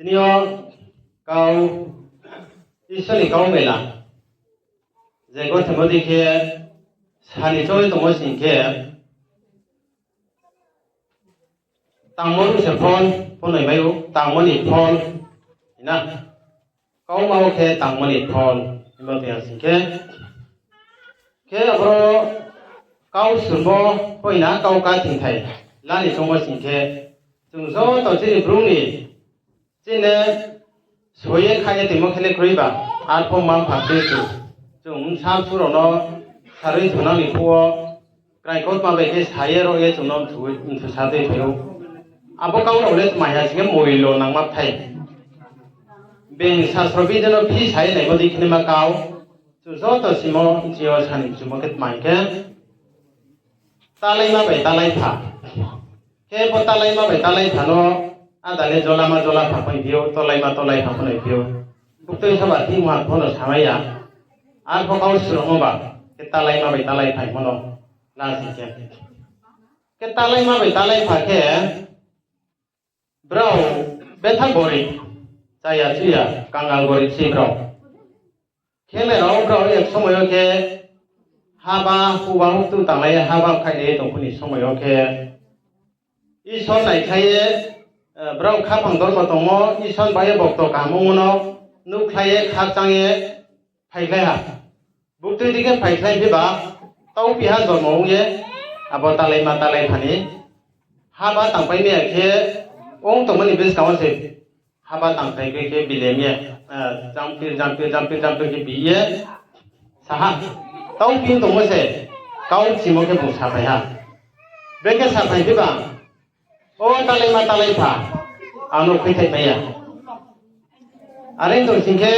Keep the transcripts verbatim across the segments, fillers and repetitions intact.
Tini yo kau, Isor ni kau mela. Je gothe bodei khe sani chongwi tongmo sing khe, tangmo rung se phol, phonoi mai ou, tangmo ni phol, hina. Kauma wo khe tangmo ni phol, himba tong ya sing khe. Khe aboro kau surmo, poina kau kathingthai, lani chongmo sing khe, chung joto chini bru ni, chini soi ye kha ye tongmo khe le kroi ba, arphuh mma mpha tui chung, chung bsa msu rao no sarui thunang ni phuh wo, kraing kautma bai khe sa ye ro ye chung no mthu, mthu sa tui phai ou. Abo kau rao le tma ya sing khe moilo nangma bthai. Being sasro bidhi no phi sa ye naimo dei khe naima kau. Chung joto simo, chini yo sani mchumo khe tma hing khe, talaima bai talaipha. Khe bo talaima bai talaipha no, ada le jolama jolapha phai phi ou, tolaima tolaipha phano phi ou. Buktui saba thing muha pho no samai ya. Arphuh kau surmo ba, khe talaima bai talaipha hingmo no, la sing khe. Khe talaima bai talaipha khe, brao betha gorib, chaya chuya, kangal gorib se brao. Khe le rao brao ek somoi yo khe haba huba huktu tanglai ye haba khailai ye tongphu ni somoi yo khe Isor naikhlai ye, eh, brao khaphang dormo tongmo, Isor bai ye bokto kaham ongmo no nuhkhlai ye khakchang ye phaikhlai ha. Buktui di khe phaikhlai phiba, taupiha jormo ong ye, abo talaima talaipha ni haba tangpai mi ya khe, ong tongmo ni buskang wo se haba tangpai khe khe bilem ye, eh, jampir, jampir, jampir, jampir khe bi ye, saha, taupi tongmo se, kau chimo khe bung saphai ha. Brekhe saphai phiba, O talaima talaipha, ang no khuithaih mai ya. Are tong sing khe,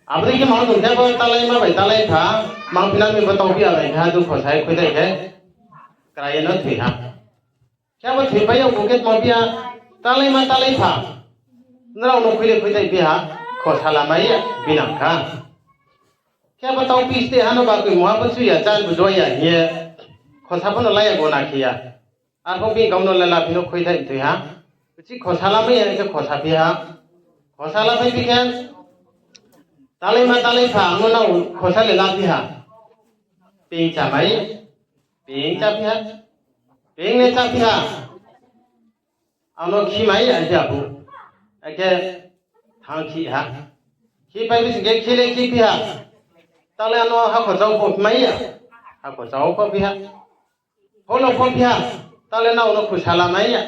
abo dei khe ma tong khe bo talaima bai talaipha, mangphinang ni bo taupi ya bai khe ha dukho sai khuithaih khe, krai ye no thoi ha. Khe bo thoipai ya bung khe tma phi ha, talaima talaipha, nrao no khui le khuithaih phi ha, khosa lamai ya, binang kha. Khe bo taupi ste ha no ba koi muha pho chu ya, chá bo jua ya hing ye, khosa pho no la ya, gona khe ya. Arphuh bini kau no le laphi no khuithaih thoi ha. Uchih khosa lamai ya khe khosa phi ha. Khosa lamai phi khe, talaima talaipha ang no nrao khosa le laphi ha. Ping chámai, ping cháphi ha. Ping le cháphi ha. Ang no khimai ya khe abo. Akhe thang khi ha. Khipai bisi khe khi le khiphi ha. Tale ang no hakho chao pho mai ya. Hakho chao pho phi ha. Holo pho phi ha. Tale nrao no khosa lamai ya.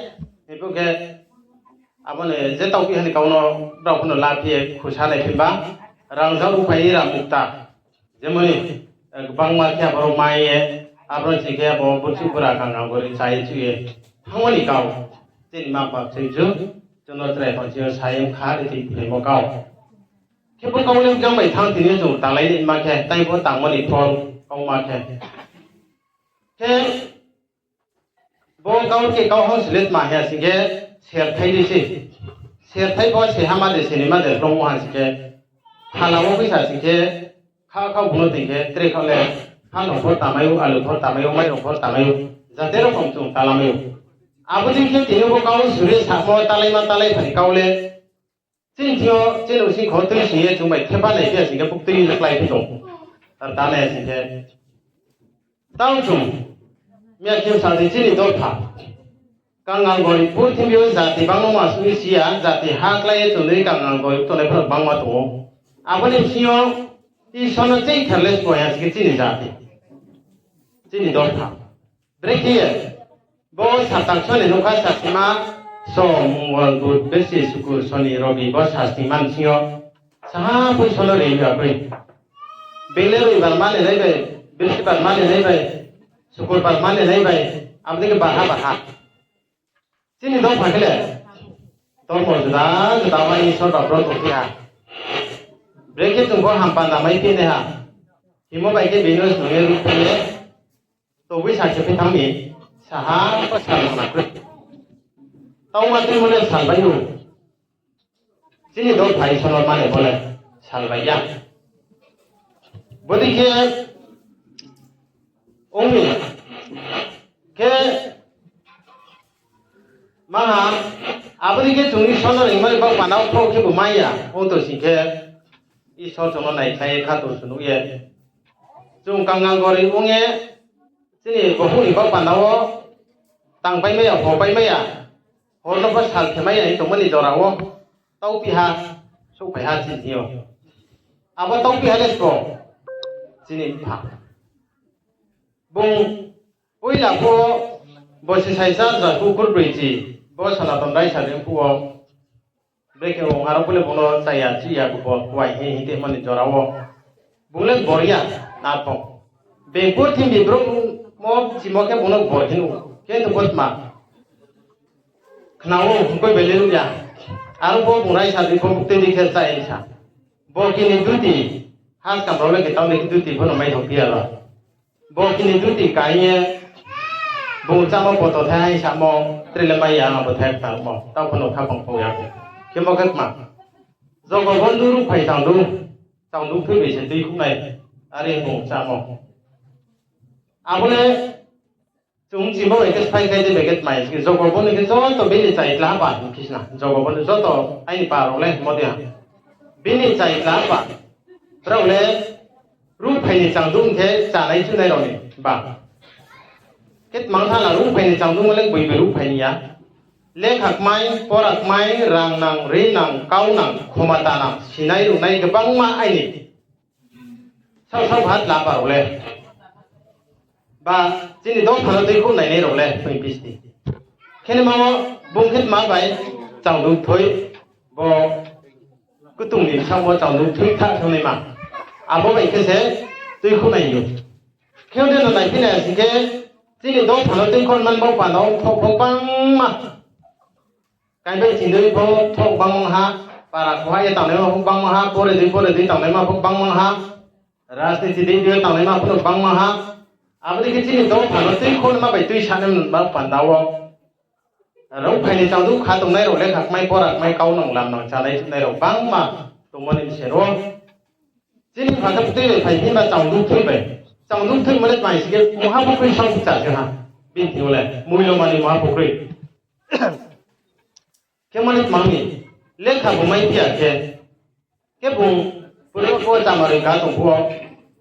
Ebo khe abo ni je taupi ha ni kau no brao pho no laphi ye khosa nai phi ba. Rangzag upai ra mukta. Jemoni, eh, gbangma khe aboro mai ye, aboro si khe abo burchuh bura kangal gorib chá ye chu ye thanngmo ni kau. Chini ma bap chini chu, chung no chrai pho chini yo sa ye kha ri tini phaimo kau. Khe bo kau le jang bai thanng tini yo chung talai ni ma khe, tai pho tangmo ni phol, kauma khe. Khe bo kau khe kau hang si le tma hing ya sing khe, serthai di se. Serthai pho se hama de, se ni ma de, hloung ha sing khe. Phala wo phaisa sing khe, kha kha bung no tong khe, tre kha le, phan rao pho tamai ou, alu pho tamai ou, mairang pho tamai ou, jate rokom chung talamai ou. Abo dei khe tini bo kau suri samo talaima talaipha ni kau le, chini thing yo, chini using kho tui sing ye chung bai thepa nai phi ya sing khe buktui no klái phi tong. Ar ta nai sing khe. Tao chung, miya khe sa di chini dopha. Kangal gorib purthimbi yo jati bangma ma sui si ya, jati ha klái ye chung dei kangal gorib tongnai pho bangma tong ou. Abo ni bsing yo, Isor no ching therles bo ya sing khe chini jati. Chini dopha. Brekhe ye, bo Saptang soni nukha sasnima, som, mongol, bud, besi, sukur, soni, robi, bo sasnima bsing yo, saha poi Isor no ri ya kroi. Being le roibar mani nai bai, besibar mani nai bai, sukurbar mani nai bai, abo dei khe barha barha. Chini dopha khe le, dormo juda juda mai Isor ba bro tongphi ha. Brekhe chung pho hampanda mai phi nai ha. Himo bai khe being no snung ye ruhphi ye, tobui sa khe phi thanng mi, saha pho sal rao na kroi. Tauma tuimo le sal bai ou. Chini dopha Isor no mani bo le sal bai ya. Bodei khe ong mi khe maha Abo ni khe chung Isor no ringmani baoh panda wo pho khebu mai ya ong tong sing khe, Isor chung no naikhlai ye kha tong se nuh ye, chung kangal gori ong ye, chini bohouh ni baoh panda wo tangpai mai ya, hopai mai ya, hor no pho sal khe mai ya hing tongmo ni jora wo, tauphi ha, souhphai ha chini thing yo. Abo tauphi ha le sbo, chini mpha. Bung poila pho bo se saisa ja kukur broi chi, bo Sanatan Raisa ni phuh wo. Brekhe ong aro bo le bung no chaya chiya bo kuai hing hing tongmo ni jora wo. Bung le bor ya, na pho. Beng purthimbi brouh mo chimo khe bung no bor hing ou. Khe tong pho tma. Khna ou, hingkoi bai le nuh ya. Aro bo bung raisa di pho buktui di khe chá ye sa. Bo kini duti, haskam rao le khe taoh ni duti pho no mai thok phi ya lo. Bo kini duti kai ye, bung chámo poto thai hai samo, tre le mai ya, abo thai khnamo, taoh pho no khaphang pho ya khe. Khemo khe tma. Jogobondhu ruhphai changdung, changdung thui bai se tuikhouh nai, are bung chámo. Abo le chung chimo bai khe sphai khai de bai khe tma hing khe, Jogobondhu khe joto bini chaitla ba hing khe sna. Jogobondhu joto aini pa rao le hingmo de ha. Bini chaitla ba. Brao le ruhphai ni changdung khe chánai chunai rao ni ba. Khe tma tha la ruhphai ni changdung le boi bai ruhphai ni ya. Lekha kmai, pora kmai, rang nang, ri nang, kau nang, khomata nang, sinai runai gbangma aini. Sao sao hat la ba rao le. Ba chini dopha no tuikhouh nainai rao le, tui bisti. Khe ni ma wo bung khe tma bai changdung thui, bo kutung ni bsaoh wo changdung thui tha thanngnai ma. Abo bai khe se tuikhouh nai ou. Khe ong de no naiphi nai sing khe, chini dopha no tuikhouh man bo panda wo pho pho gbangma. Kaibai ching dei pho pho gbangma ha, para khoha ye tangnaima pho gbangma ha, pore dei pore dei tangnaima pho gbangma ha, rajniti dei dei tangnaima pho gbangma ha. Abo dei khe chini dopha no tuikhouh naima bai tuisanai ma panda wo. Ruhphai ni changdung kha tongnai rao lekha kmai pora kmai kau nang lam nang chánai chunai rao gbangma tongmo ni bsero. Chini pha khe tui bai phai himba changdung thui bai. Changdung thui mane tma hing khe muha pukroi sao kchar khe ha. Bini thing yo le muilo mani muha pukroi. Khe mani tma ni lekha bo mai phi ya khe, khe bung pura pho chamaroi ka tong phuh wo,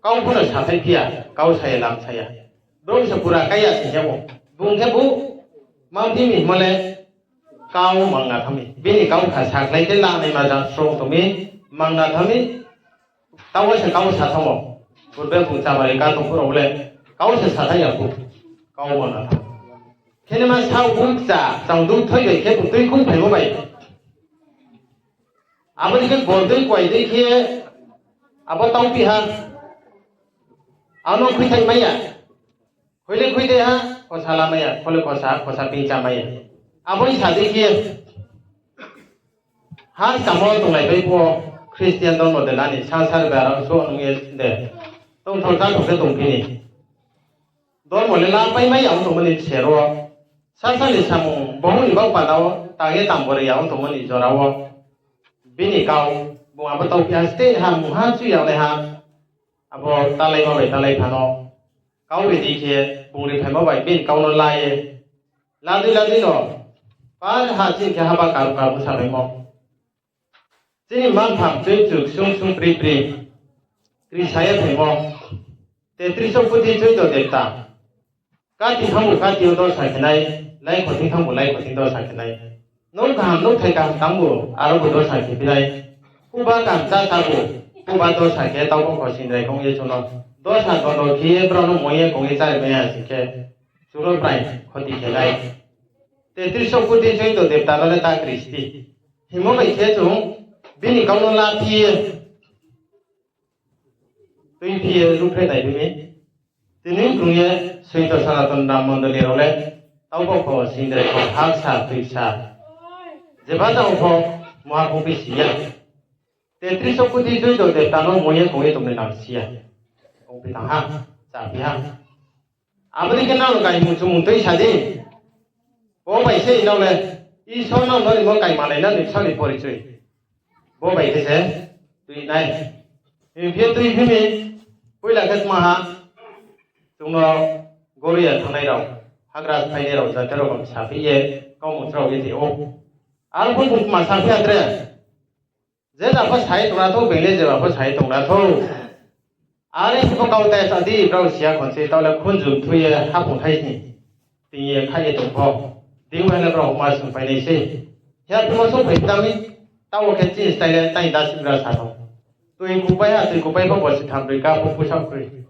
kau pho no sathai phi ya, kau sa ya lam sa ya. Brouh se pura kai ya sing khe bo. Bung khe bo, ma phi mi hingmo le, kau mangna thanng mi. Bini kau kha sakhlai khe lanaima jang srong tong mi, mangna thanng mi, taoh wo se kau sa thanng ou. Purbe bung chamaroi ka tong phuh rao le, kau se sathai ya phuh, kau mangna thanng. Khe ni ma sao bung kcha, changdung thui bai khe bung tuikhouh phaimo bai. Abo ni khe bor dei kuai dei khe, abo tauphi ha. Ano khuithai mai ya. Khui le khui dei ha, khosa la mai ya, kho le khosa, khosa pingcha mai ya. Abo ni sa dei khe, ha samo tonglai bai pho, Christian dormo de nani, sangsar bai aro so nung ye de. Tongthor cháthok khe tongphi ni. Dormo le lapai mai ya ong tongmo ni sero. Sasa ni samung, bohouh ni baoh panda wo, tang ye tang bore ya ong tongmo ni jora wo. Bini kau, bung abo tauphi ha, steh ha, mungha chu ya nai ha. Abo talaima bai talai phano. Kau ri di khe, bung ri phaimo bai, bini kau no la ye. Ladui ladui no, par ha chini khe haba karu karu sa phaimo. Chini mma-mpha mchoi mchu ksung ksung pri pri, kri sa ye phaimo. Tetriso kuti choido debta. Kati thangbu kati yo dorsa khe nai, lai khothing thangbu lai khothing dorsa khe nai. Nouh kaham, nouhthai kaham tangbu, aro bo dorsa khe phi nai. Huba kaham chá chábu, huba dorsa khe taubo kho sindrai kong ye chung no. Dorsa gondo khe ye brao no moi ye kong ye chári mai ha sing khe, chung no brai khoti khe nai. Tetriso kuti choido debta no le ta kristi. Hingmo bai khe chung bini kau no la phi ye tuiphi ye ruhphreh nai phi mi. Tini krung ye soito Sanatan Ram Mondoli rao le, taubo kho sindrai kho haksa tuisa. Jeba tang pho muha kongphi si ya. Tetriso kuti choido debta no moi ye kong ye tongnai nang si ya. Kongphi tang ha, chaphi ha. Abo dei khe nang kaimung chumung tui sa di. Bo bai se nang le, Isor nang no rimo kaimanai nang ni bsaoh ni porichoi. Bo bai khe se tui nai. Hing phi ye tui phi mi, poila khe tma ha, chung no gori ya thanngnai rao, hagra phainai rao, jate rao bang saphi ye, kaumung chrao ye tong ou. Aro pho bung kma saphi ya tre. Je ja pho sai tongna thou, being le je ba pho sai tongna thou. Are pho kau ta sa di, brao siya khon se, taoh le khunju mthui ye haphung thai sni. Ting ye kha ye tong pho. Ding bai le brao ma sungpai nai se. Hiya pho ma sungpai tang mi, taoh khe chini style le tai da simra sa thou. Tui kupai ha, tui kupai pho bo si tham broi ka pho pusa kroi.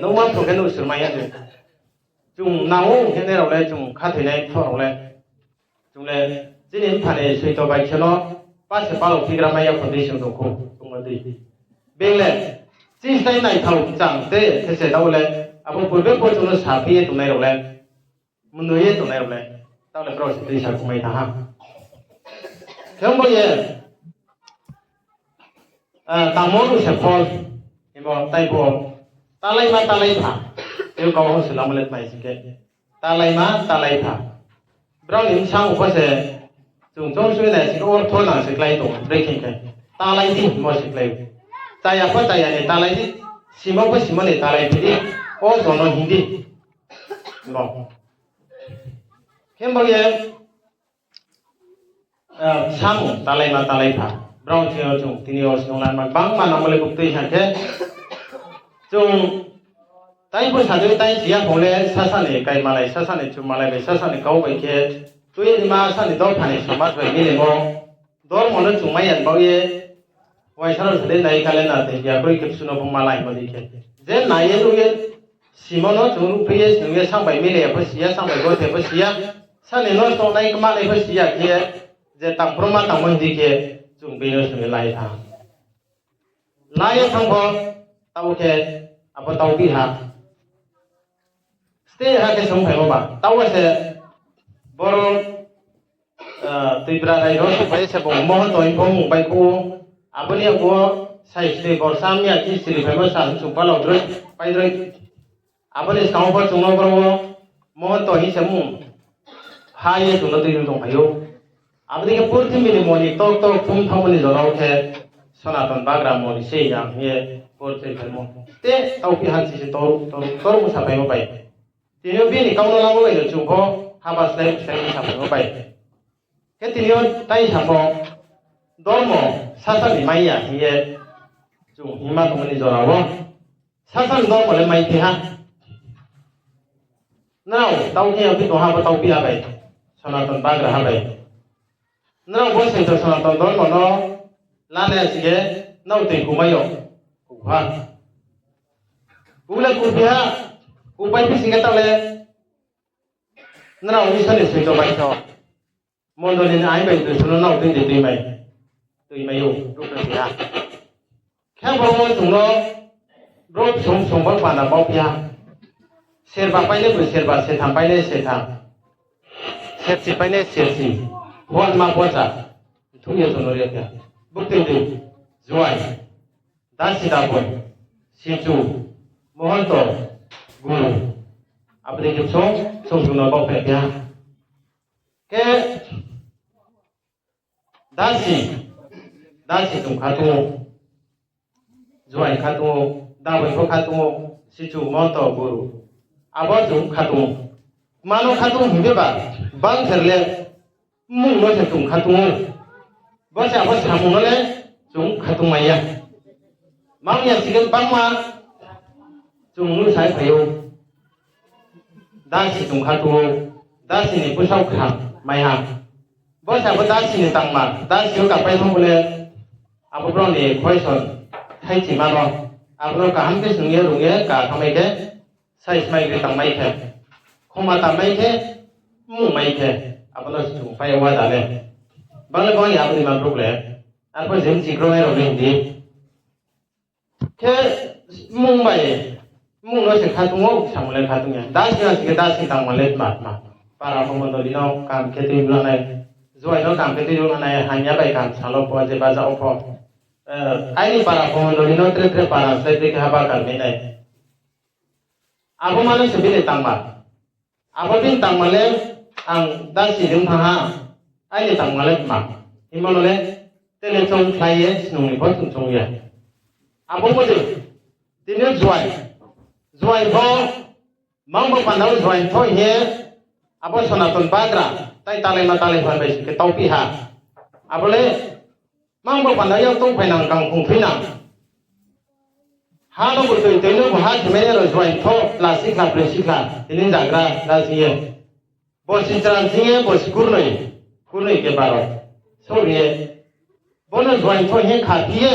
Nungma pho khe nuh surmai ya de. Chung nang ou khe nai rao le, chung khathoinai pho rao le. Chung le, chini mpha ni soito bai khe no, pa se palo phigra mai ya pho dei sung tong khou, chung no dei. Being le, chini style naithao chang te, khe se taoh le, abo purbe pho chung no saphi ye tongnai rao le, mnoi ye tongnai rao le, taoh le brao se tui sa kumai tha ha. Khe bo ye, tangmo ru se phol, himo tai pho, talaima talaipha, tei kau hong sulamo le tmai sing khe, talaima talaipha. Brao ni bsang pho se, chung choung sui nai sing khe ortho nang se klái tong, brekhe khe, talai di himo se klái. Chaya pho chaya ni talai di, simo pho simo ni talai phi di, o jono hing di. Bo. Khe bo ye, samung talaima talaipha. Brao chini yo chung tini yo snung lanma gbangma nangmo le buktui ha khe. Chung tai pho sajoi tai chiya phung le sasa ni kaimalai, sasa ni chumalai bai, sasa ni kau bai khe, tui ma sani dopha ni somaj bai milimo, dormo no chung mai yan baoh ye, uaingsa rao sa dei nai kale na tei ya kroi khe bsuh no bung malai mo dei khe. Je nai ye nuh ye, simo no chung ruhphi ye, snung ye, sang bai mile ya pho si ya, sang bai gothe pho si ya, sani no tongnai kmanai pho si ya khe, je tangphro ma tangmo hing di khe, chung bini no snung ye lai tha. Lai ye thanng pho, taoh khe, abo taoh bi ha. Stay ha khe sung phaimo ba, taoh se, boro, Tuibra rai ro suhphai se bung Mohonto hing pho mung bai phuh ou. Abo ni yagu wo sai sri borsa miya khe siri phaimo sa hing chung palao droi, pai droi. Abo ni skang wo pho chung no boro wo Mohonto hing se mung ha ye chung no tui tongphai ou. Abo dei khe purthimbi ni moni ktor ktor kthum thanngmo ni jora wo khe Sonaton bagra moni se ya hing ye purthimbi phaimo. Te taoh phi hansi se tor, tor, tor bung saphaimo bai. Tini yo bini kau no lamo bai no chung pho haba slái slái ni saphaimo bai. Khe tini yo tai samo dormo sasa ni mai ya hing ye chung hingma tongmo ni jora wo. Sasa ni dormo le mai phi ha. Nrao tau khe yagphi tong ha bo tau phi ha bai. Sonaton bagra ha bai. Nrao bo soito Sonaton dormo no lanai ya si khe nrao tui kumai yo. Kuha. Kule kuphi ha. Kupai phi si khe taoh le nrao Isor ni soito bai so. Mondoli ni ain bai tui so no nrao tui de tuimai. Tuimai ou. Ruhphi ha. Khe boro wo chung no brouh song song bo panda baoh phi ha. Serba painai boi serba, setham painai setham. Sersi painai sersi. Houhma pocha. Thung ye chung no ri phi ha. Buktui dei. Juai. Dasi daboi. Sichu. Mohonto. Guru. Abo dei khe song song chung no baoh phi ha. Khe Dasi, dasi chung kha tong ou. Juai kha tong ou, daboi pho kha tong ou, sichu, mohonto, guru. Abo chung kha tong ou. Mano kha tong hing khe ba, bangther le mmung no se chung kha tong ou. Bo se abo samung no le chung kha tongmai ya. Mang ya si khe bangma chung nuhsai phai ou. Dasi chung kha tong ou, dasi ni bsaoh kham mai ha. Bo se abo dasi ni tangma, dasi yo kapai thanng bo le, abo brao ni question thaichima no, abo no kaham khe snung ye rung ye ka thanngmai khe, size mai khe tangmai khe, khoma tangmai khe, mmung mai khe, abo no se chung pai ya wa da le. Bang le bang ya abo ni ma brouh le, arpho je mchikronai rao le hing di. Khe mmung bai, mmung no se kha tong ou, samung le kha tong ya. Dasi no se khe dasi tangma le tma tma. Para pho mondoli no kaham khe tui lanai. Juai no kaham khe tui lanai, hamya bai kaham sal wo pho, je baja wo pho. Aini para pho mondoli no tre tre para slái tre khe haba kal mai nai. Abo ma no se bini tangma. Abo bini tangma le ang dasi ri thanng ha, aini tangma le tma. Himba no le tele choung khlai ye snung ni pho chung choung ya. Abo mo de, tini juai. Juai pho, mang bo panda wo juai pho hing ye, abo Sonaton bagra. Tai talai ma talai phan bai si khe taupi ha. Abo le mang bo panda yak tong phainang kangkhong thoinang. Ha no bo toi toi no bo ha khemai ro juaing tho, la sikhla, broi sikhla, tini zagra, la sing ye. Bo si chra sing ye, bo si kurnoi, kurnoi khe baro. Sori ye. Bo no juaing tho hing ye kha phi ye.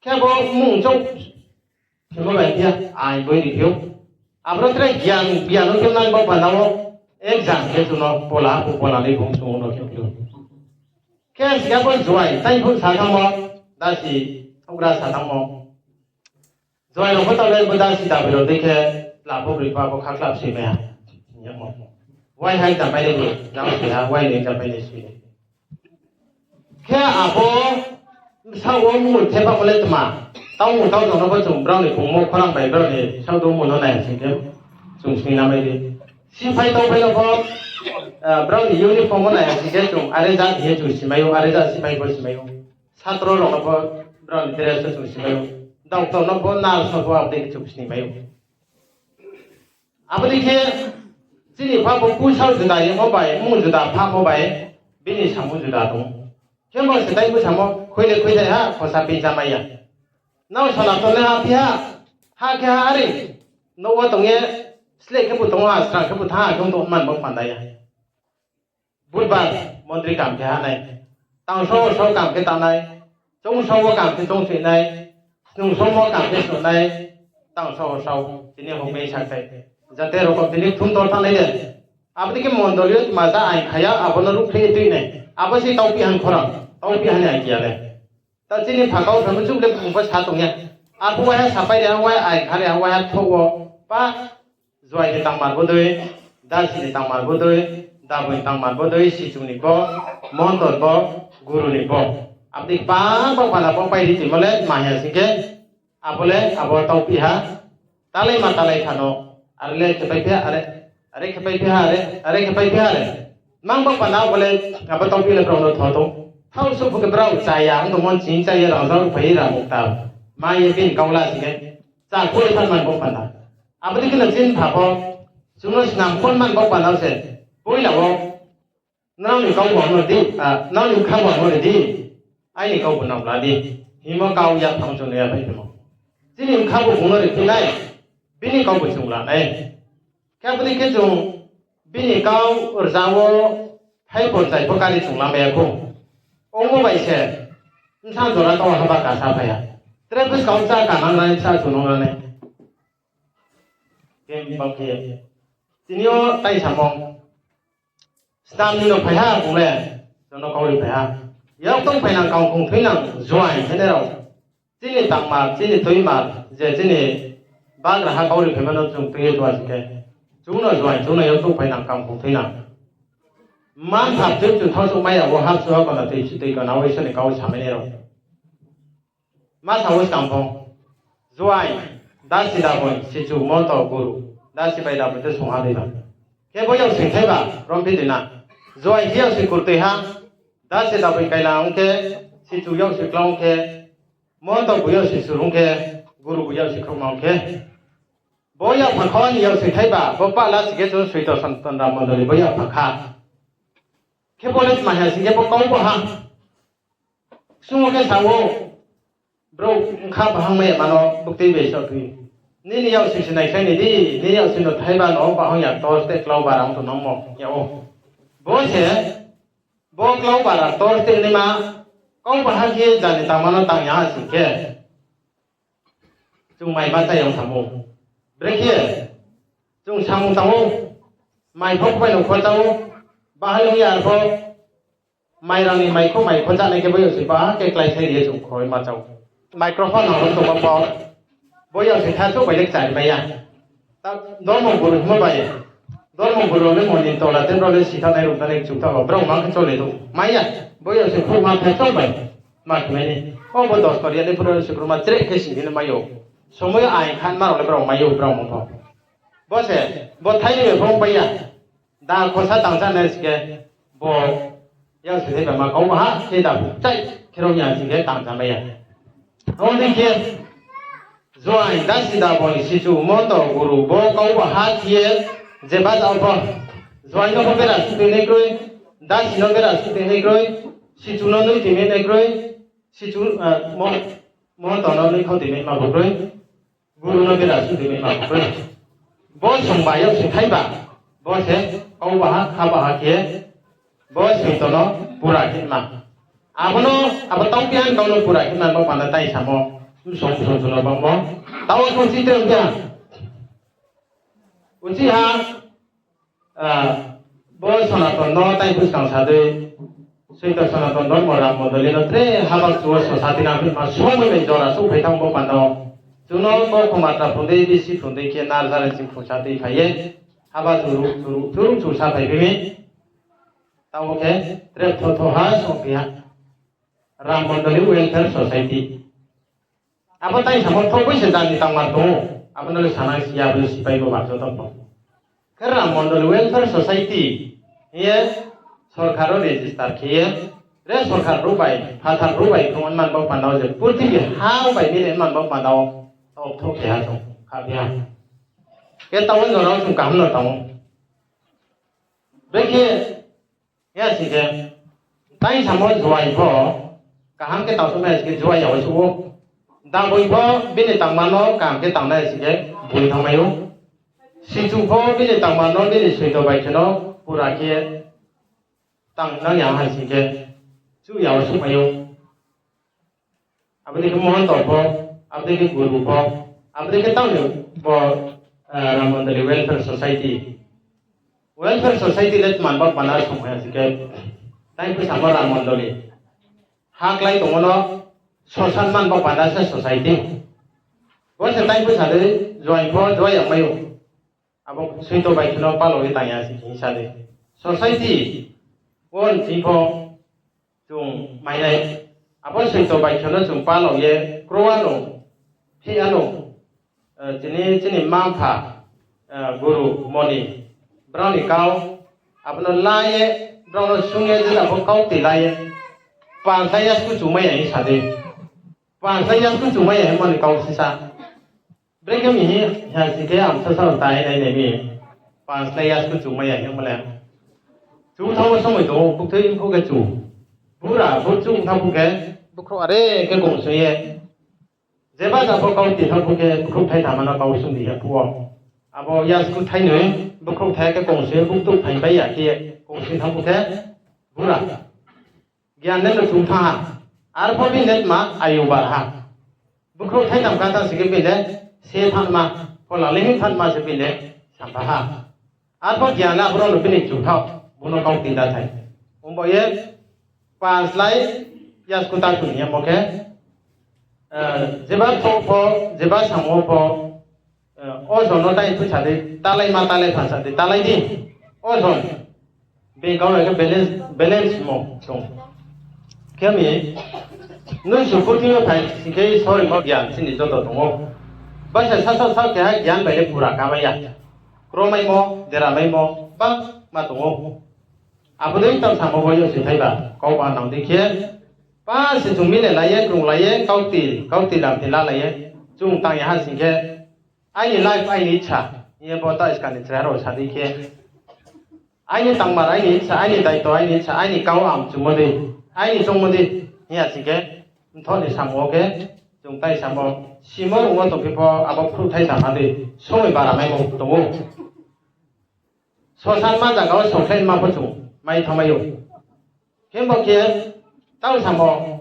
Khe bo mung chouh khemo bai phi ya, ai boi ri phi ou. Abro tre gian, gian no khe nang bo panda wo, exam khe chung no pola, pu pola ni bung chung no khe phi ou. Khe si khe bo juaing, tai phu sa thanngmo, dasi, houhgra sa thanngmo. Juaing rao pho taoh le bo dasi dabi rao dei khe, tla pho broi pha bo khaklap si mai ha. Wai hai exam pai ni bo, jang si ha, wai ni exam pai ni si. Khe abo bsaoh wo mung thepamo le tma, tau mung tau tong no pho chung brao ni pungmo khorang bai brao ni saoh tongmo no nai sing khe chung sning na mai di. Siphai tau phai no pho, eh, brao ni uniform wo nai sing khe chung are jat hing ye chung simai ou, are jat siphai pho simai ou. Satro rao no pho brao ni dress no chung simai ou. Doctor no pho, nurse no pho abo dei khe chung sning mai ou. Abo dei khe chini pha bo pusao juda yemo bai, mung juda phamo bai, bini samung juda tong ou. Khe bo se tai bsamo khui le khui dai ha, khosa pin cha mai ya. Nrao Sonaton le ha phi ha, ha khe ha are. Nouh wo tong ye, sleh khe bo tong ha, srang khe bo thanng ha, khe tong man bo panda ya. Budbar montri kam khe ha nai. Tangso so kam khe tangnai. Choungso wo kam khe choungsoih nai. Snungso wo kam khe snung nai. Tangso so tini hokmai sa khe. Jate rokom tini kthum tor thanngnai de. Abo dei khe mondoli yo tma ja ain kha ya, abo no ruhkhlai ye tui nai. Abo se taupi han khorang, taupi han ni idea le. Ta chini pha kau phaimo chouh le bung pho sa tong ya. Arphuh waiha sapai ri ha, waiha ain kha ri ha, waiha thoh wo pa juaing ni tangmar bodei, dasi ni tangmar bodei, daboi ni tangmar bodei, sichu ni bo, montor bo, guru ni bo. Abo dei kbang bo panda bo pai ri timo le tma hing ya sing khe, abo le abo taupi ha, talai ma talai kha no, are le khe pai phi ha, are, are khe pai phi ha, are, are khe pai phi ha, are. Mang bo panda abo le, abo taupi le brao no tho tong. Thao suh phu khe brao chaya, ang tongmo ching chaya, rang jang phai ra mukta. Ma ye bini kau la sing khe, chá khui thanng man bo panda. Abo dei khe no chini pha pho, chung no snam khon man bo panda se, poila wo, nrao ni kau bo no di, a, nrao ni bkha bo no ri di, aini kau bo nang la di, hingmo kau yaphang chung no yaphai phimo. Chini bkha bo bung no ri phi nai, bini kau bo chung la nai. Khe abo dei khe chung bini kau rza wo hai porchai pho kari chung lamai ya khou. Ongmo bai se, bsa jora tau haba kasa phai ha. Tre buskang bsa kanang nai, bsa chunang nai. Khe bang khe, tini yo tai samung. Snam ni no phai ha bung le, jono kau ri phai ha. Yak tong phainang kangkhong thoinang juaing khe nai rao. Chini tangmar, chini tuimar, je chini bagraha kau ri phaimo no chung tui ye tong sing khe, chung no juaing, chung no yak tong phainang kangkhong thoinang. Manthap chung chung thao suh mai ya wo hapsu ha kona tui si tui kona wo Isor ni kau samai nai rao. Ma sa wo skang pho, juaing, dasi daboi, sichu, montor, guru, dasi bai daboi te sungha dei ba. Khe bo yaksi thaiba, rom phi dei na. Juaing khe yaksi kurtoi ha, dasi daboi kaila ong khe, sichu yaksi kla ong khe, montor bu yaksi sur ong khe, guru bu yaksi khrouhma ong khe. Bo yakphang kha ni yaksi thaiba, bo pahla si khe chung Soito Sanatan Ram Mondoli bo yakphang kha. Khe bo le tma hing ya sing khe bo kau bo ha. Ksung wo khe sa ou, brouh bkha bahang mai ya mano buktui bai so thui. Nini yaksi se naikhlai ni di, nini yaksi no thaiba no bahang ya tor te klau bara ong tong nangmo ya ou. Bo se, bo klau bara tor te naima, kau baha khe jani tangma no tang ya ha sing khe. Chung mai ma chá ya ong tham ou. Brekhe, chung samung tang ou, mai pho bai no kho chá ou, bahai ong ya ar pho, mai rang ni mai kho mai kho chánai khe bo yaksi ba khe klái sai ri ye chung khoi ma chá ou. Microphone no tongmo pho, bo yaksi tha chouh bai le kchari mai ya. Ta dormo guru himo bai, dormo guru le moni tola te brao le sithanai rung tanai chung ta ba, brao ma khe chole tong mai ya, bo yaksi khrouhma khe chouh bai. Ma khe mai ni, o bo dos tor ya ni phuro se kruma chreh khe sing di no mai ou. Somoi aing khan ma rao le brao mai ou, brao mung pho. Bo se, bo thai ni bai pho pai ya. Da khosa tang chánai si khe, bo yaksi thai ba ma kau baha khe da bu chai khe rao ya sing khe tang cha mai ya. Abo dei khe, juaing, dasi daboi, sichu, montor, guru, bo kau baha khe ye, je baja pho, Juai no pho bera suh tui nai kroi, dasi no bera suh tui nai kroi, sichu no nui tui nai kroi, sichu, ah, mo-, mohonto no nui khau tui nai ma bo kroi, guru no bera suh tui nai ma bo kroi. Bo song ba yo sing thai ba, bo se kau baha, kha baha khe, bo soito no pura khe ma. Abo no, abo tau phi ha, kau no pura khe ma bo panda tai samo, bsong bsong chung no bangmo. Tau song si tei phi ha. Uchih ha, ah, bo Sonaton no tai buskang sa dei, soito Sonaton Dhormo Ram Mondoli no tre haba chuo sosa tina phi ma, somoi bai jora souhphai thanng bo panda wo. Chung no bo khomatra phrung dei, bisi phrung dei khe narjara ching phrungsa tui phai ye, haba churu, churu, churu chusa phai phi mi. Tabo khe tre tho tho ha song phi ha. Ram Mondoli Welfare Society. Abo tai samo tho boi se jani tangma tong ou. Abo no le sana si ya, abo le sipai bo ba joto pho. Khe Ram Mondoli Welfare Society hing ye sorkar wo register khe ye, re sorkar ruh bai, phathar ruh bai tong man bo panda wo je purthimbi ha bai mile man bo panda wo, tau tho khe ha chung, kha phi ha. Khe tau jora wo chung kaham no tang ou. Bekhe, ya sing khe, tai samo juai pho, kaham khe tang suh mai ya sing khe juai ya oi suh ou. Daboi pho bini tangma no kaham khe tang nai ya sing khe, boi thanng mai ou. Sichu pho bini tangma no bini soito bai khe no pura khe tang nang ya ha sing khe, chuh ya oi suh mai ou. Abo dei khe mohonto pho, abo dei khe guru pho, abo dei khe tang ni bo, eh, Ram Mondoli Welfare Society. Welfare Society le tman bo panda song ya sing khe, tai phu samo Ram Mondoli. Ha klái tongmo no sosan man bo panda se society. Bo se tai phu sa dei, juai pho juai ya mai ou. Abo soito bai khe no palo ye tang ya sing khe sa dei. Society, wo nching pho, chung mai nai. Abo soito bai khe no chung palo ye, kro ano, phi ano, eh, chini, chini mma-mpha, eh, guru moni, brao ni kau, abo no la ye, brao no sung ye, je abo kau tui la ye, panslái yasku chumai ya hing sa dei. Panslái yasku chumai ya hing mani kau sisa. Brekhe mi hing ya sing khe ang sasa tai nai nai mi. Panslái yasku chumai ya hing male. Chu thanngmo somoi tong ou, bukthai phu khe chu. Bura, bur chu thanng phu khe, bukhrouh are khe kongsoi ye. Jeba ja pho kau tui thanng phu khe, bukhrouh thai thama no kau sung di ya phu ou. Abo yasku thai noi, bukhrouh thai khe kongsoi ye, bukthai phai pai ya khe, kongsoi thanng phu khe, bura. Gian le no chung thanng ha. Arpho bini le tma ayu bar ha. Bukhrouh thai tham kha tang sing khe bini le se thanngma, phola le hing thanngma se bini le sampha ha. Arpho gian le aboro no bini chu thao, bo no kau tui da thai. Ongbo ye panslái yasku ta chu ni yamo khe, eh, jeba thouh pho, jeba samo pho, Eh, ojon no tai phu sa di, talai ma talai pha sa di, talai di. Ojon. Bini kau no khe balance, balance mo tong. Khe mi, nung su purthimbi yo phai sing khe sorry mo gian chini joto tong ou. Baisa sasa sa keha gian bai le pura kamai ya. Kromaimo, deramaimo, bangma tong ou. Abo dei tang samo bo yo sing thai ba, kau ba nang di khe, pa se chung mile lai ye, krung lai ye, kau ti, kau ti lam ti la lai ye, chung tang ya ha sing khe, Aini life, aini icha, hing ye bo ta iska ni chrai rao sa di khe. Aini tangmar, aini icha, aini daito, aini icha, aini kau ang chumo di, aini chongmo di, hing ya sing khe, mthoh ni samung wo khe, chung tai samo, simo rung wo tongphi pho, abo phruhthai sa ha di, somoi bara mai bo tong ou. Sosanma zaga wo sokhlaima pho chung mai thanngmai ou. Himba khe, tau samo,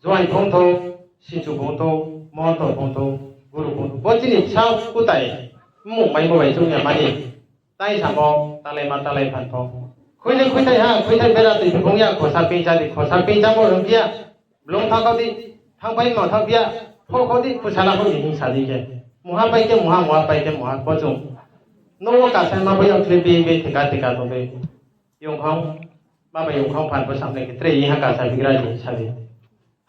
juai phung thou, sichu phung thou, mohonto phung thou, guru phung thou. Bo chini bsa kutai, mmung maimo bai chung ya mani. Tai samo, talai ma talai phan thou. Khuinai khuithai ha, khuithai bera tui phung ya, khosa pingcha di, khosa pingchamo rung ya. Blung thanng kau di, thanngpai ma thanngphi ya, pho kau di, khusala kau di hing sa di khe. Muha pai khe muha, muha pai khe muha, bo chung. Nouh wo kasaima bai yag khle bi bi theka theka tong di. Yongkhong, ma bai yongkhong phan bo samlai khe tre iha kasa bigra di sa di.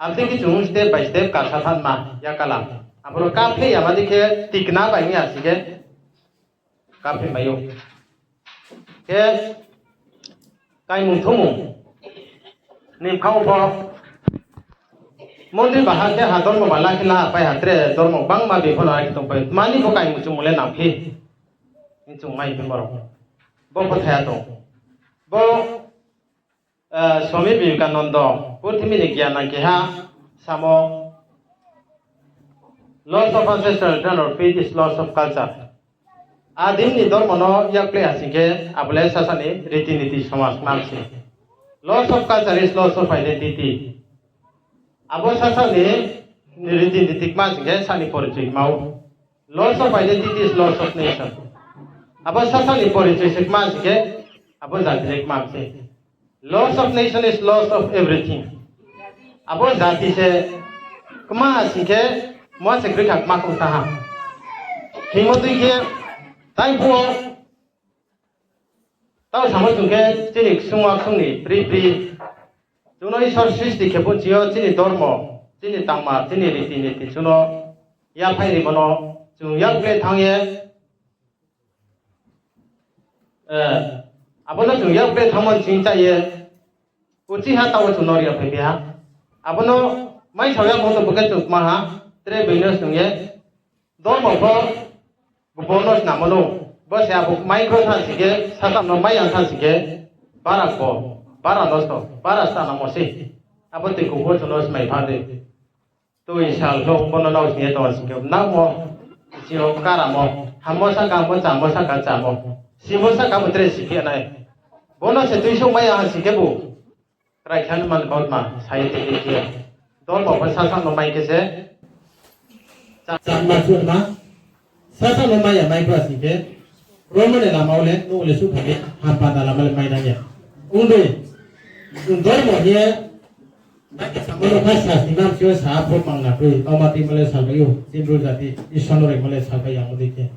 Abo dei khe chung step by step kasa thanngma, ya kalam. Aboro kaphle yama di khe tikna bai ya si khe. Kaphi mai ou. Khe kaimung thumung ni bkha wo pho mondri baha khe ha dormo bala khe la pai ha tre dormo bangma bipho no ar khe tongpai. Mani pho kaimung chumung le nangphi. Hing chung mai phi borok. Bo pho thaya tong. Bo, eh, Swami Vivekananda, purthimbi ni gyan nang keha samo, loss of ancestral tradition or faith is loss of culture. Adim ni dormo no yakple ha sing khe, abo le sasa ni riti niti somaj kma se. Loss of culture is loss of identity. Abo sasa ni riti niti kma sing khe, sani porichoi kma ou. Loss of identity is loss of nation. Abo sasa ni porichoi se kma sing khe, abo jati le kma se. Loss of nation is loss of everything. Abo jati se kma sing khe, mo se kroi kha kma kong ta ha. Hingmo tui khe, tai phuh wo, tao samo chung khe chini ksung wa ksung ni pri pri. Chung no Isor sristi khe phuh chini yo chini dormo, chini tangma, chini riti niti chung no yaphai rimo no chung yakple thanng ye, eh, abo no chung yakple thanngmo ching cha ye, uchih ha tao chung no ri ya phai phi ha. Abo no maisao ya bo to bo khe chung kma ha, tre beino snung ye, dormo pho bo no snamo no, bo se abo mai kro thanng sing khe, sasa no mai ya thanng sing khe, bara pho, bara nosto, bara sta nangmo se. Abo tui kung pho chung no smai pha de. Tui sal pho bo no nao sing ye tong sing khe, nangmo, chini karamo, hammo saka hammo, chámo saka chámo, simo saka bo tre si phi nai. Bo no se tuisouh mai ya ha sing khe bo, krai khe man kautma sa ye tei khe, dormo pho sasa no mai khe se, cháma chuhma, sasa no mai ya mai khe sing khe, romo ni lama wo le, no le suh phai ye, hampanda lama le mai nang ya. Ong dei, chung dormo hing ye, samo no kha sasni mam si yo sa pho pangna kroi, kauma tuimo le salpai ou, chini Bru jati, Isor no rimo le salpai ya ong dei khe.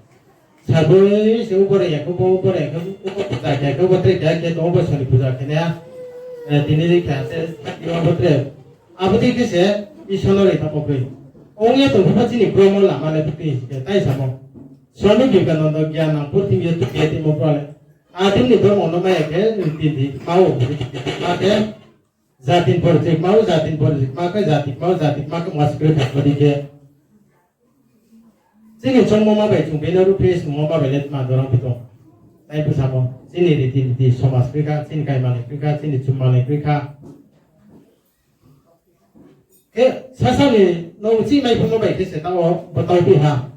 Salpai se ubore ya khe, bo ubore ya khe, ubo puja khe, khe ubo tre khe, khe tong ubo soni puja khe nai ya. Eh, tini khe se, abo tre. Abo dei khe se, Isor no ri tamo kroi. Ong ye tong pho chini kromo lama le phuti se, tai samo. Swami Vivekananda gyan nang purthimbi yo tuke timo bro le. Adim ni dormo no mai ya khe, riti niti kma ou, ma khe, jati ni porichoi kma ou, jati ni porichoi kma khe, jati kma ou, jati kma khe, ma se kroi kha pho dei khe. Chini choungmo ma bai chung beino ruhphi ye snungmo ma bai le tma dorang phi tong. Tai pho samo, chini riti niti somaj kroi kha, chini kaimanoi kroi kha, chini chummanoi kroi kha. Khe sasa ni no uchih mai phumo bai khe se tao bo tau phi ha,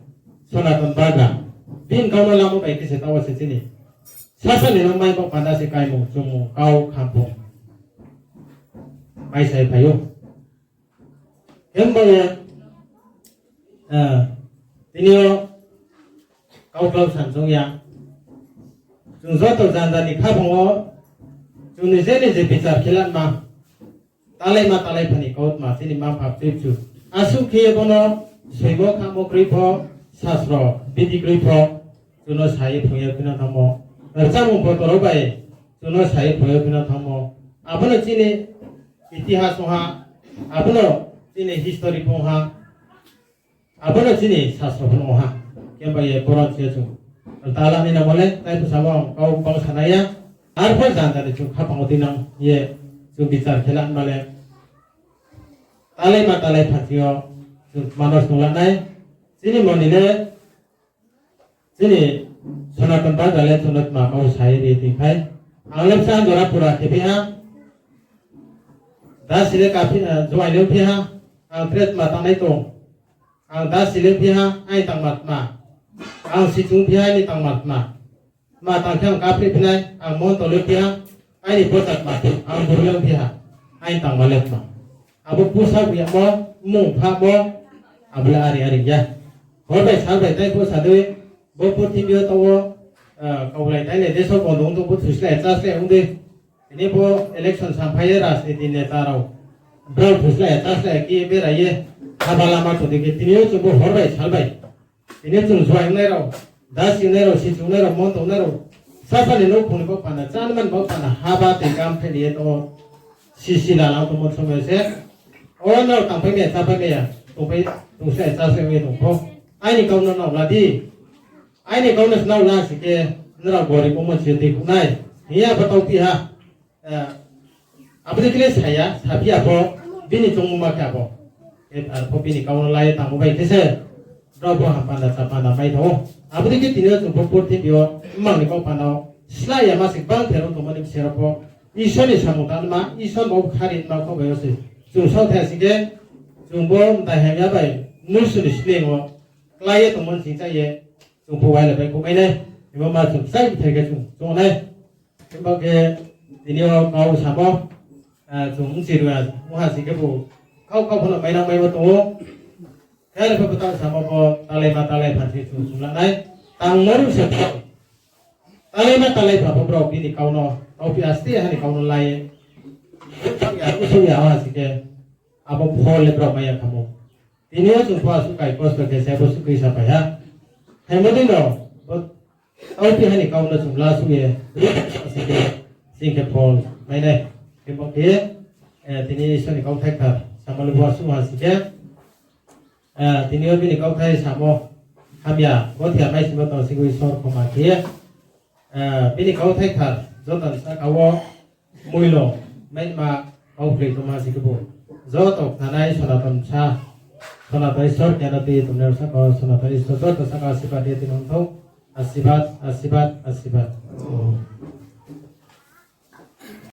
Sonaton Bagra. Bini kau no lamo bai khe se tao se chini. Sasa ni no mai bo panda se kaimung, chumung, kau, khampung. Mai sai phai ou. Himba ye, eh, tini yo kau klau san choung ya. Chung joto janja ni khaphang wo, chung ni je ni je bichar khe lanma, talai ma talai pha ni kautma, chini ma pha tui chu. Asuh khe ye bo no soimo khamo kroi pho, sasro, bidi kroi pho, chung no sa ye phrung ye phina thanngmo. Rchamung pho toro bai, chung no sa ye phrung ye phina thanngmo. Abo no chini itihas ong ha, abo no chini history pho ong ha. Abo no chini sasro pho no ha. Khe bai ye boron se chung. Tala ni namo le, tai pho samo kau bang sanai ya. Arphuh janja ni chung khaphang wo tinang ye chung bichar khe lanma le. Talai ma talai pha thing yo chung manus nung lanai. Chini moni le, chini Sonaton Bagra le chung no tma kau sa ye ri tong phai. Ang le bsa jora pura khe phi ha. Dasi le kaphi, eh, juaing le phi ha. Ang tre tma tangnai tong. Ang dasi le phi ha, aini tangma tma. Ang sichung phi ha, aini tangma tma. Tma tang khe ang kaphreh phi nai, ang monto le phi ha, aini pocha tma phi, ang buru le phi ha, aini tangma le tma. Abo pusa bu yamo, mmung phamo, abo le ari ari ya. Hor bai sal bai tai pho sa dei, bo purthimbi yo tong ou, eh, kaulai tai le deso bo nung tong pho thuslai chá slai ong dei. Tini bo election samphai ye rajniti neta rao. Brao thuslai chá slai khe berai ye, haba lama tong dei khe tini yo chung bo hor bai sal bai. Tini chung juaing nai rao, dasi nai rao, sichung nai rao, monto nai rao. Sasa ni nouhkhong ni bo panda, chánman bo panda, haba tei kam phai ni ye tong ou. Sisi lalang tongmo somoi se. O nrao tangphai mai ya, cháphai mai ya, tongphai, tongslai chá slai ong ye tong pho. Aini kau no nrao la di. Aini kau no se nrao la sing khe, nrao gorib ongmo se tei khouh nai. Hing ye abo tau phi ha. Eh, abo dei khe le sa ya, sa phi ya pho, bini choungmo ma khe abo. Eh, arpho bini kau no la ye tangmo bai khe se, brao pho ham panda cha panda mai tong ou. Abo dei khe tini yo chung pho purthimbi yo, mmang ni kau panda wo, slái ya ma se gbang ther ong tongmo ni bsing rao pho Isor ni samung tangma, Isor bo khari ma kho bai yo se chung saoh thai sing khe, chung bo mtai hamya bai mnusu ni sleing wo klái ye tongmo ni sing chá ye, chung pho uailai bai kouhmai nai, himba ma chung kchai bthai khe chung choung nai. Himba khe tini yo kau samo, chung bchi rua ong ha sing khebu, kau kau pho no mainang maimo tong ou. Khe are pho btang samo bo talaima talaipha se chung chung la nai. Tangmo ri se talaima talaipha pho brao bini kau no, kauphi aste ha ni kau no la ye, usouh ya, usouh ya ong ha sing khe, abo phol le brao mai ya khamo. Tini yo chung pho asuh kai kosto khe se abo suh kri saphai ha. Haimo dei no, bo kauphi ha ni kau no chung la suh ye, sing khe, sing khe phol mai nai. Himba khe, tini Isor ni kauthai kthar samo le bo asuh ha sing khe, tini yo bini kauthai samo hamya, gothia mai simo tong sing khe Isor khoma khe ye, bini kauthai kthar joto ni sahka wo moilo maima kau khlai tongma sing khebu, joto khnanai Sonaton Bsa, Sonaton Isor kena tui tongnai rao sahka wo Sonaton Isor joto sahka asirbad ye tini ong thou, asirbad, asirbad, asirbad.